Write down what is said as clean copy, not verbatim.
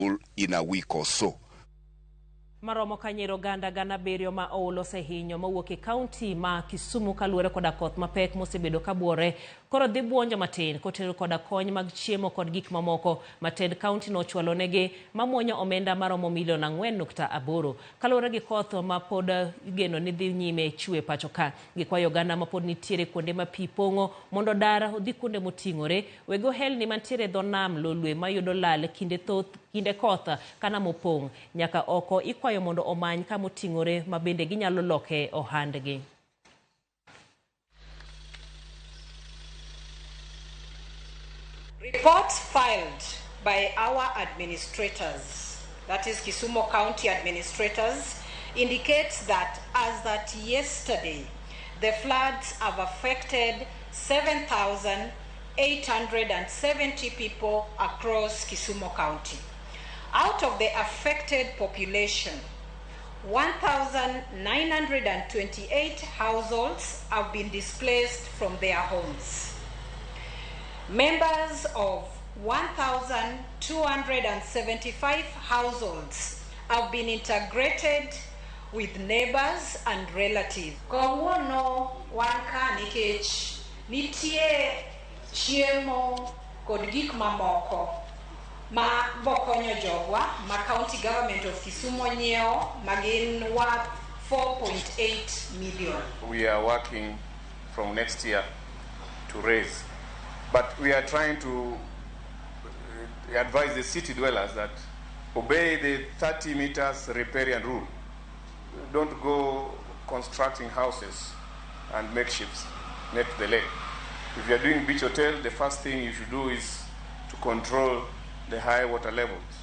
In a week or so. Maromo kanyero oganda gana abiriyo ma oula osehinyo mowuok e kaunti ma Kisumu kaluwore koda koth mapek mosebedo kabuore koro dhi buonjo matin kotero koda kony mag chiemo kod gik mamoko ma tend kaunti no ochwalo negi mamuonyo omenda maromo milion 4.8 kaluwore gi koth ma pod igeno ni dhi nyime chwe pacho ka. Gikwayo oganda ma pod nitiere kuonde ma pi pong'o mondo dar odhi kuonde moting'ore weg ohelni mantiere e dho nam Lolwe mayudo lal kinde thoth kinde koth ka nam opong' nyaka oko ikwayo mondo omany kama oting'ore ma bende ginyalo loke ohandgi. Reports filed by our administrators, that is Kisumu County administrators, indicates that as at yesterday, the floods have affected 7,870 people across Kisumu County. Out of the affected population, 1,928 households have been displaced from their homes. Members of 1,275 households have been integrated with neighbors and relatives. Kawuono wan ka nikech nitie chiemo kod gik mamoko ma bokonyo jogwa ma county government of Kisumu nyiewo ma gin worth 4.8 million. We are working from next year to raise, but we are trying to advise the city dwellers that obey the 30 meters riparian rule. Don't go constructing houses and makeshifts next to the lake. If you are doing beach hotel, the first thing you should do is to control the high water levels.